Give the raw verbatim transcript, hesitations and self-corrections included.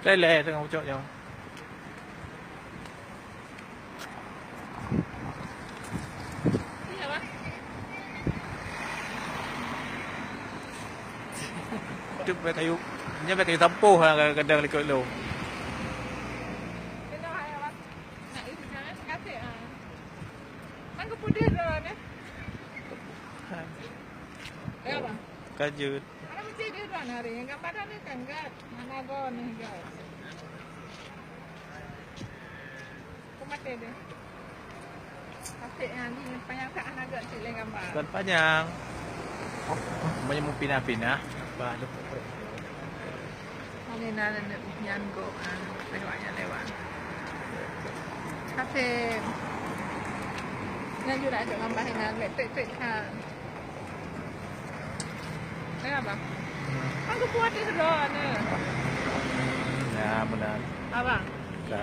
Lé-lé teungoh pucok nyoe. Tu bèk kayu, nyan bèk kayu sampôh lah kadang likot lôn. Kan keupeudeh droeneuh. Ya, Bang. Ka jeuet. Ada mesti dia droeneuh hari. Nyang gambar droeneuh kan gèt. Hana goe neuh gèt. Aku maté deh. Tapi yang ni panyang tak hana gèt cit lé gambar. Bukan panyang. Banyak mau pinah-pinah. Apa ada. Hana na nyan goe, ah, lewat nyan lewat. Kasih. Nyan juga ada gambar hina, letek-tek ha. Eh, Abang. Kan aku buat di sebelah ni. Ya, benar. Abang. Ka.